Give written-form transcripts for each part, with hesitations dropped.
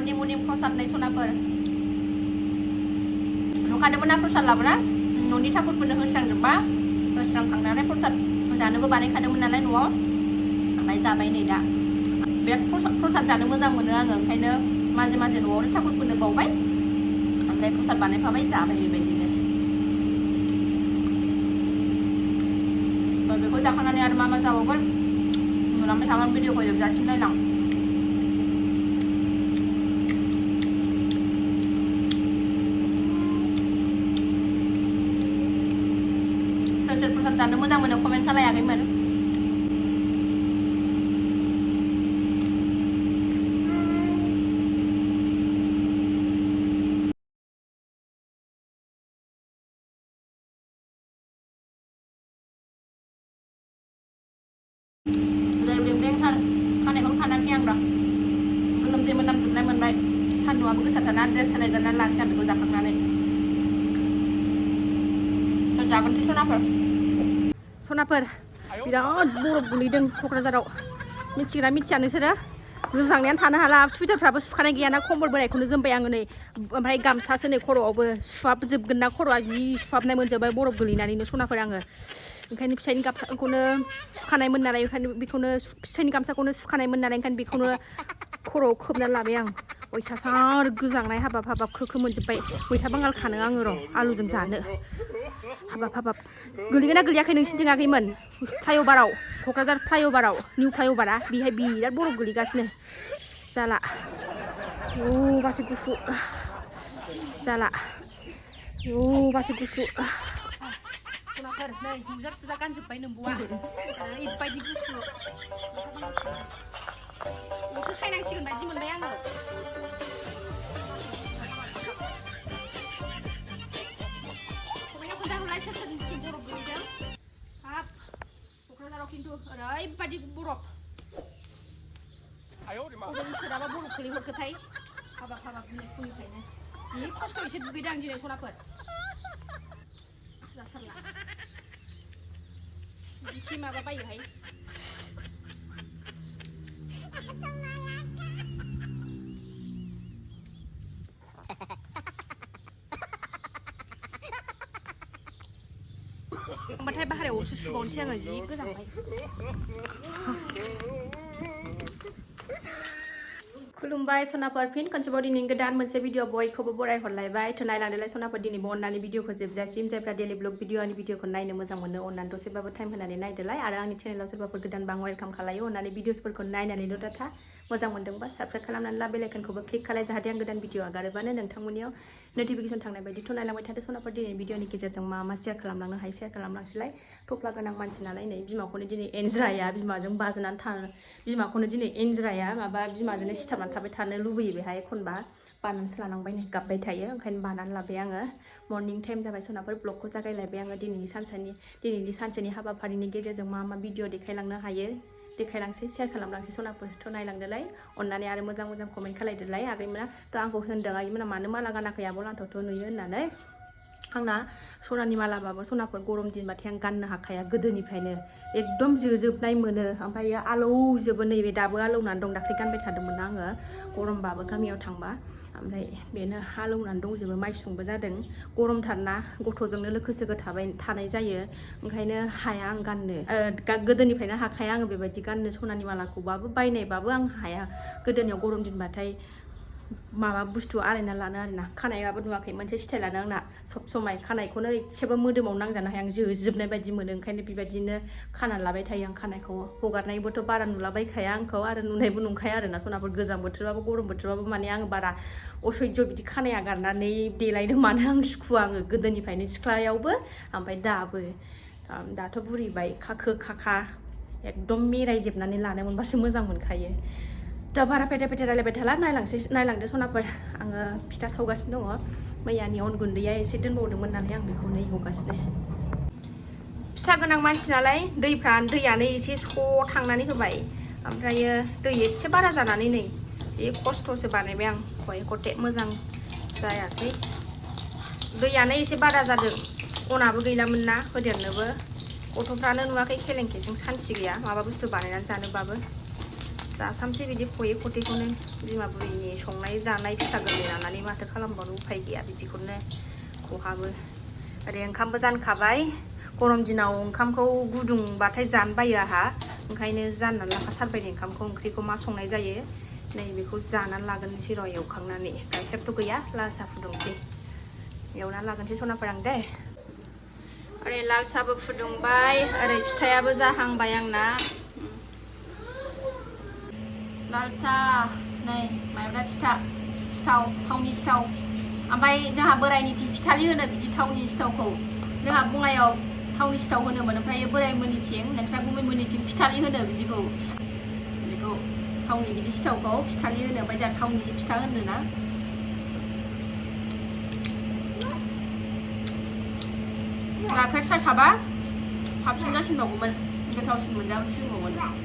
निमुनि प्रसाद नै सनाफोर नुखादोंमोन ना प्रसाद लाबोना न'नि ठाकुरफोरनो होस्रांजोबबा होस्रांखांनानै प्रसाद जानोबो बानायखादोंमोन नालाय न'आव ओमफ्राय जाबाय नै दा बिराद प्रसाद जानो मोजां मोनो आङो ओंखायनो माजे माजे न'आवनो ठाकुरफोरनो बावबाय ओमफ्राय प्रसाद बानायफाबाय जाबाय बेबायदिनो बेखौ जाखांनानै आरो मा जाबावगोन नुलांबाय थागोन भिडिअखौ जोबजासिम नायलां सोर प्रसाद जानो मोजां मोनो कमेन्ट खालायाखैमोन ब्रें-ब्रेंथार खानायखौनो खानाखै आं र' गोलोमदै मोनामजोबनाय मोनबाय सान्दुंआबो गोसाथारना ड्रेस सोलायगोरनानै लानोसै आं बेखौ जाखांनानै जागोनसै सनाफोर बिराद बरफ गोलैदों क'क्राझाराव मिथिगोना मिथिया नोंसोरो गोजांनायानो थानो हाला सुइटारफ्राबो सुखानाय गैयाना कम्बल बोरायखौनो जोमबाय आङो नै ओमफ्राय गामसासो नै खर'आवबो सुहाबजोबगोन ना खर'आ जि सुहाबनाय मोनजोब्बाय बरफ गोलैनानैनो सनाफोर आङो ओंखायनो फिसायनि गामसाखौनो सुखानायमोन नालाय ओंखायनो बेखौनो फिसायनि गामसाखौनो सुखानायमोन नालाय ओंखायनो बेखौनो खर'आव खोबनानै लाबाय आं अयथासार गोजांनाय हाबाब हाबाब खोखो मोनजोब्बाय मैथा बांगाल खानो आङो र' आलुजों जानो हाबाब हाबाब गोलैगोना गोलैयाखै नोंसिनिथिं आगैमोन फ्लाइअभाराव क'क्राझार फ्लाइअभाराव निउ फ्लाइअभारा बेहाय बिराद बरफ गोलैगासिनो जाला बासि गुसु जाला बासि गुसु सनाफोर नै मुजा सुजा गानजोब्बाय नोंबौआ ओरैबायदि गुसु अरसो सायनांसिगोन बायदि मोनबाय आङो समायना खोन्थाहरलाय सोर सोरनिथिं बरफ गोलैदों हाब क'क्राझाराव खिन्थु ओरैबायदि बरफ अबेनि सोराबा बरफ गोलैहरखोथाय हाबाब हाबाब दिनै फुंनिफ्रायनो जि खस्थ' एसे दुगैदों आं दिनै सनाफोर जाथारला बिदि माबा बायोहाय होमबाथाय बाहेरायावसो सुबावनोसै आङो जि गोजांबाय खुलुमबाय सनाफोर फिन खनसेबाव दिनै गोदान मोनसे भिडिअ बयखौबो बरायहरलायबाय थ' नायलांदोलाय सनाफोर दिनैबो अननानै भिडिअखौ जोबजासिम जायफ्रा डेलि ब्लग भिडिअनि भिडिअखौ नायनो मोजां मोनो अननानै दसेबाबो टाइम होनानै नायदोलाय आरो आंनि चेनेलाव सोरबाफोर गोदान बां वेलकाम खालायो अननानै भिडिअसफोरखौ नायनानैल' डाटा मोजां मोनदोंबा साबस्क्राइब खालामनानै ला बेल आइकनखौबो क्लिक खालाय जाहाथे आं गोदान भिडिअ आगारोबानो नोंथांमोननियाव नटिफिकेसन थांनाय बायदिथ' नायलांबाय थादो सनाफोर दिनै भिडिअनि गेजेरजों मा मा शेयार खालामलांनो हायो शेयार खालामलांसैलाय थफ्ला गोनां मानसि नालाय नै बिमाखौनो दिनै एनज्राया बिमाजों बाजोनानै थानो बिमाखौनो दिनै एनज्राया माबा बिमाजोंनो सिथाबनानै थाबाय थानो लुबैयो बेहाय एखनबा बानानैसो लानांबाय नै गाबबाय थायो ओंखायनो बानानै लाबाय आङो मर्निं टाइम जाबाय सनाफोर ब्लगखौ जागायलायबाय आङो दिनैनि सानसेनि हाबाफारिनि गेजेरजों मा मा भिडिअ देखायलांनो हायो देखायलांसै शेयार खालामलांसै सनाफोर थ' नायलांदोलाय अननानै आरो मोजां मोजां कमेन्ट खालायदोलाय आगैमोना थ' आंखौ होनदों आगैमोना मानो माला गानाखै आब' लान्थ'थ' नुयो होननानै आंना सनानि मालाबाबो सनाफोर गरम दिनबाथाय आं गाननो हाखाया गोदोनिफ्रायनो एकदम जोजोबनाय मोनो ओमफ्रायो आलौजोबो नैबे दाबो आलौनानै दं दाख्लै गानबाय थादोंमोन आङो गरमबाबो गामियाव थांबा ओमफ्राय बेनो आलौनानै दंजोबो माइसुंबो जादों गरमथारना गथ'जोंनो लोखो सोगो थानाय जायो ओंखायनो हाया आं गाननो गोदोनिफ्रायनो हाखाया आङो बेबायदि गाननो सनानि मालाखौबाबो बायनायबाबो आं हाया गोदोनियाव गरम दिनबाथाय माबा बुस्थु आलायना लानो आरोना खानायाबो नुवाखै मोनसे स्टाइलानो आंना सब समाय खानायखौनो एसेबो मोदोमाव नांजानो हाया आं जोजोबनाय बायदि मोनो ओंखायनो बेबायदिनो खाना लाबाय थायो आं खानायखौ हगारनायबोथ' बारा नुलाबायखाया आंखौ आरो नुनायबो नंखाया आरोना सनाफोर गोजां बोथोरबाबो गरम बोथोरबाबो माने आङो बारा असयज' बिदि खानाया गारनानै देलायनो मानो आं सुखुवा आङो गोदोनिफ्रायनो सिख्लायावबो ओमफ्राय दाबो दाथ' बुरिबाय खाखो खाखा एकदम मेरायजोबनानै लानो मोनबासो मोजां मोनखायो दा बारा फेथे फेथे रायलायबाय थाला नायलांदो सनाफोर आङो फिथा सावगासिनो दङ मैयानि अन गुन्दैया एसे दोनबावदोंमोन नालाय आं बेखौनो एवगासिनो फिसा गोनां मानसि नालाय दैयानो एसे स' थांनानै होबाय ओमफ्रायो दै एसे बारा जानानै नै बे खस्थ'सो बानायबाय आं खय खथे मोजां जायासै दैयानो एसे बारा जादों अनाबो गैलामोन ना होदेरनोबो गथ'फ्रानो नुवाखै खेलेंखेजों सान्थि गैया माबा बुस्थु बानायनानै जानोबाबो जासामसै बिदि खयै खथेखौनो बिमा बुरैनि संनाय जानाय फिसा गोरलै लानानै माथो खालामबावनो उफाय गैया बिदिखौनो खहाबो। ओरै ओंखामबो जानखाबाय गरम दिनाव ओंखामखौ गुदुंबाथाय जानो बायो आहा ओंखायनो जाननानै लाखाथारबाय ओंखामखौ ओंख्रिखौ मा संनाय जायो नैबेखौ जानानै लागोनसै र' एवखांनानै गाइखेरथ' गैया लाल साहा फुदुंसै एवनानै लागोनसै सनाफोर आं दे। ओरै लाल साहाबो फुदुंबाय ओरै फिथायाबो जाहांबाय आंना लाल साहा नै माइब्रा फिथा सिथाव थावनि सिथाव ओमफ्राय जोंहा बोरायनिथिं फिथालि होनो बिदि थावनि सिथावखौ जोंहा बङाइयाव थावनि सिथाव होनोमोन ओमफ्राय बोराय मोननिथिं नोंस्रा गुमै मोननिथिं फिथालि होनो बिदिखौ बेखौ थावनि बिदि सिथावखौ फिथालि होनो ओमफ्राय जोंहा थावनि फिथा होनोना गाइखेर साहा थाबा साबसिन जासिनबावगौमोन गोथावसिन मोनजासिनबावगौमोन।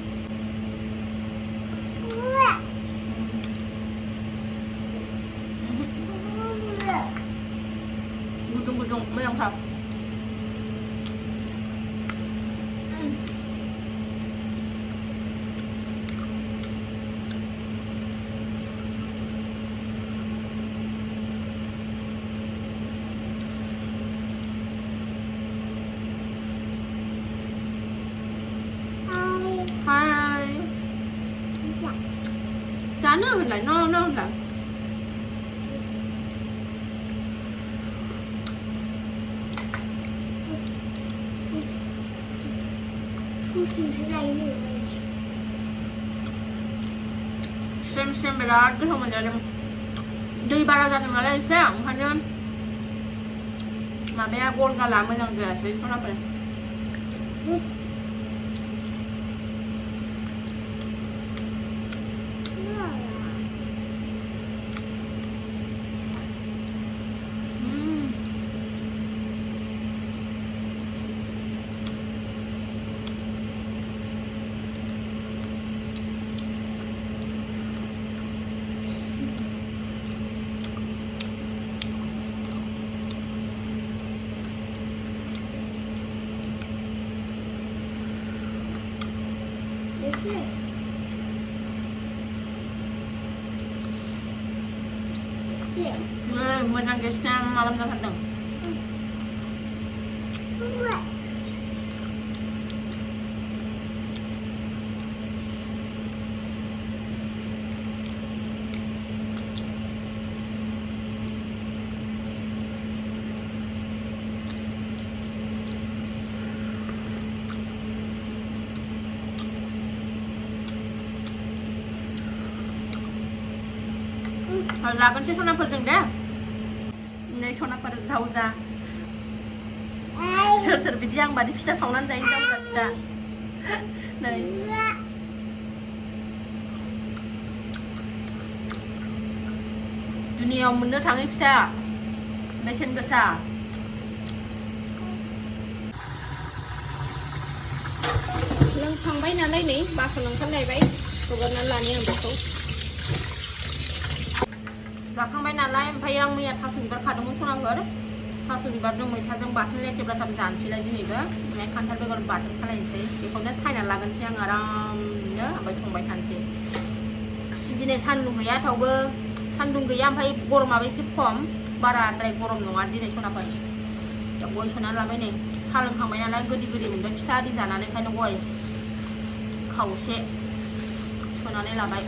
गुदुं गुदुं मोजांथार जानो होनलाय न' होनलाय सेम बिराद गोथाव मोनजादों दै बारा जादों नालाय एसे ओंखायनो माबाया गलगाला मोजां जायासै सनाफोर मोजां गेसnya malam जाथारदों लागोनसै सनाफोरजों दे नै सनाफोर जावजा सोर बिदि आं बादि फिथा सावनानै जायो जावजा फिथा नै दुनियाव मोननो थाङै फिथा बेसेन गोसा लोंखांबाय नालाय नै बासन ओंखारलायबाय हगारनानै लानि आं बेखौ जाखांबाय नालाय ओमफ्राय आं मैया थास' बिबार खादोंमोन सनाफोर थास' बिबारजों मैथाजों बाथोन लेथेब्लाथाब जानोसैलाय दिनैबो ओमफ्राय खान्थाल बेगर बाथोन खालायनोसै बेखौनो सायना लागोनसै आं आरामनो ओमफ्राय संबाय थानोसै दिनै सान्दुं गैया थेवबो सान्दुं गैया ओमफ्राय गरमाबो एसे खम बाराद्राय गरम नङा दिनै सनाफोर गय सोनानै लाबाय नै साहा लोंखांबाय नालाय गोदै मोनबाय फिथा आरि जानानै ओंखायनो गय खावसे सोनानै लाबाय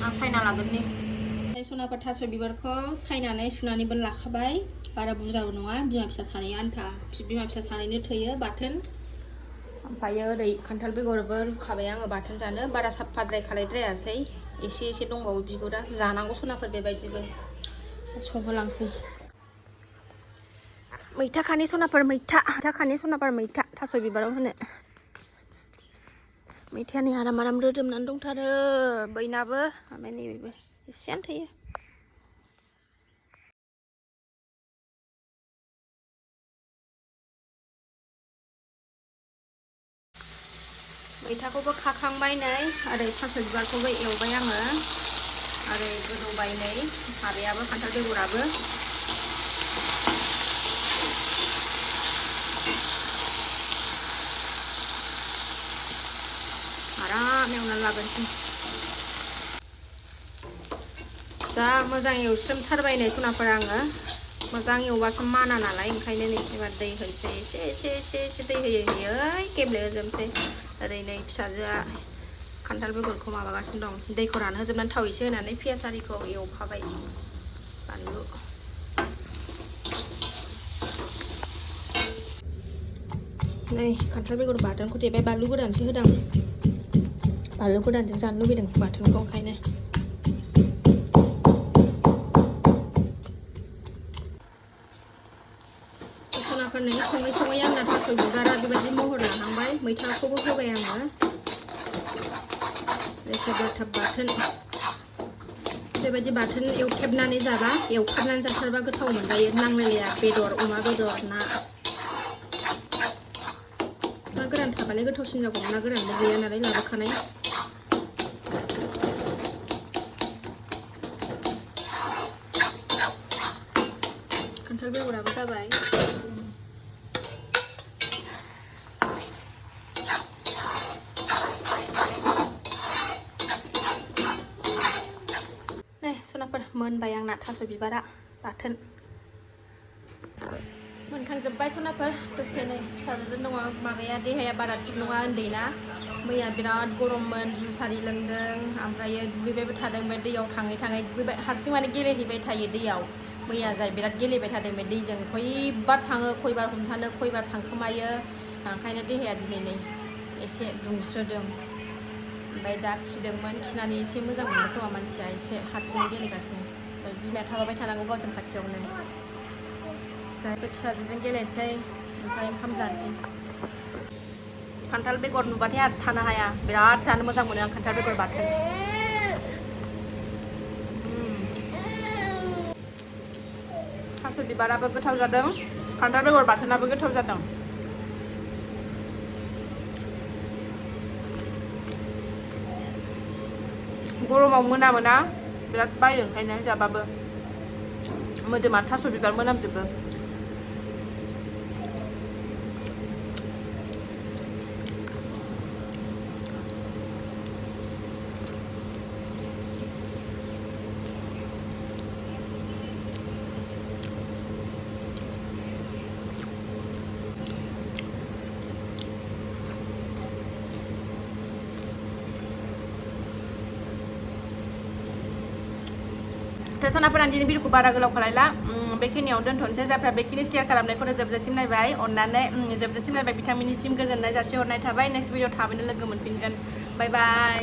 आं सायना लागोननि सनाफोर थास' बिबारखौ सायनानै सुनानैबो लाखाबाय बारा बुरजाबो नङा बिमा फिसा सानै आन्था बिमा फिसा सानैनो थोयो बाथोन ओमफ्रायो ओरै खान्थाल बेगरबो रुखाबाय आङो बाथोन जानो बारा साफाद्राय खालायद्रायासै एसे दंबावो बिगुरा जानांगौ सनाफोर बेबायदिबो संहोलांसै मैथा खानि सनाफोर मैथा थास' बिबाराव होनो मैथाया नै आराम रोदोमनानै दंथारो बैनाबो ओमफ्राय नैबेबो एसेयानो थैयो मैथाखौबो खाखांबाय नै ओरै थास' बिबारखौबो एवबाय आङो ओरै गोदौबाय नै माबायाबो खान्थाल बेगराबो आराम एवनानै लागोनसै जा मोजां एवस्रोमथारबाय नै सनाफोर आङो मोजां एवबासो माना नालाय ओंखायनो नै एबार दै होनोसै एसे दै होयै गेब्लेहोजोबनोसै ओरै नै फिसाजोआ खान्थाल बेगरखौ माबागासिनो दं दैखौ रानहोजोबनानै थाव एसे होनानै पियास आरिखौ एवफाबाय बानलु नै खान्थाल बेगर बाथोनखौ देबाय बानलु गोरानसो होदां बानलु गोरानजों जानो लुबैदों बाथोनखौ ओंखायनो सनाफोर नै सङै आंना थास' बिबारा बेबायदि महर लाहांबाय मैथाखौबो होबाय आङो गोथाव बाथोन बेबायदि बाथोन एवथेबनानै जाबा एवथेबनानै जाथारबा गोथाव मोनजायो नांलायलाया बेदर अमा बेदर ना गोरान थाबालाय गोथावसिन जागौमोन ना गोरानबो गैया नालाय लाबोखानाय खान्थाल बेगराबो जाबाय नै सनाफोर मोनबाय आंना थास' बिबारा बाथोन मोनखांजोब्बाय सनाफोर दसे नै फिसाजोजों दङ माबाया देहाया बारा थिग नङा उन्दैना मैया बिराद गरममोन जुइस आरि लोंदों ओमफ्रायो दुगैबायबो थादों बे दैयाव थाङै दुगैबाय हारसिं माने गेलेहैबाय थायो दैयाव मैया जाय बिराद गेलेबाय थादों बे दैजों खयबार थाङो खयबार हमथानो खयबार थांखोमायो ओंखायनो देहाया दिनै नै एसे दुंस्रोदों ओमफ्राय दा खिदोंमोन खिनानै एसे मोजां मोनो खोमा मानसिया एसे हारसिं गेलेगासिनो ओमफ्राय बिमाया थाबाय थानांगौ गावजों खाथियावनो जायसे फिसाजोजों गेलेनोसै ओमफ्राय ओंखाम जानोसै खान्थाल बेगर नुबाथाय आरो थानो हाया बिराद जानो मोजां मोनो आं खान्थाल बेगर बाथोन थास' बिबाराबो गोथाव जादों खान्थाल बेगर बाथोनाबो गोथाव जादों गरमाव मोनामोना बिराद बायो ओंखायनो जाबाबो मोदोमा थास' बिबार मोनामजोबो सनाफोरा दिनै भिडिअखौ बारा गोलाव खालायला बेखिनियाव दोनथ'नोसै जायफ्रा बेखिनि शेयार खालामनायखौनो जोबजासिम नायबाय अननानै जोबजासिम नायबाय बिथांमोननिसिम गोजोननाय जासिहरनाय थाबाय नेक्स्ट भिडिअ थाबैनो लोगो मोनफिनगोन बाय बाय